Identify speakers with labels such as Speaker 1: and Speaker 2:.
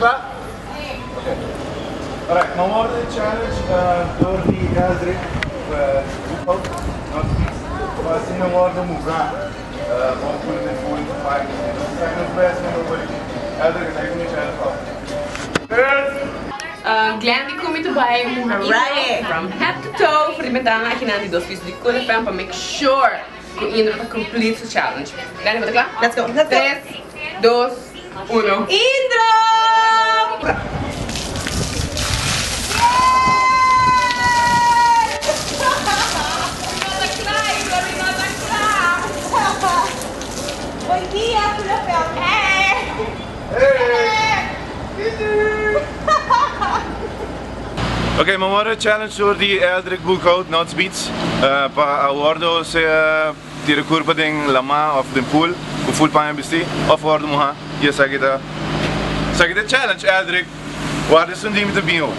Speaker 1: kla? Ok. Alright, mi a wòrdu challenge dor di Eldrick Boekhout, nos beats, pa asina wòrdu muhá bon pool den pool ku paña. Nos ta saki nos best pa no bari. Eldrick, esaki ta mi challenge pa bo.
Speaker 2: Glendy ku mi ta bai muha Indro from head to toe for di bentana akinan di dos piso di Cool FM pa make sure ku Indro ta complete su challenge. Glendy bo ta kla?
Speaker 3: Let's go, let's go.
Speaker 2: Tres, dos, uno.
Speaker 3: Indro! Buen dia Cool FM. Hey!
Speaker 1: Ok, mi a wòrdu challenge door di Eldrick Boekhout, Nuts Beats, pa a wòrdu sea tira kurpa den lamá òf den pool ku full paña bistí òf wòrdu muhá i esaki ta esaki ta challenge Eldrick, wòrdu esun di mi ta bin ho.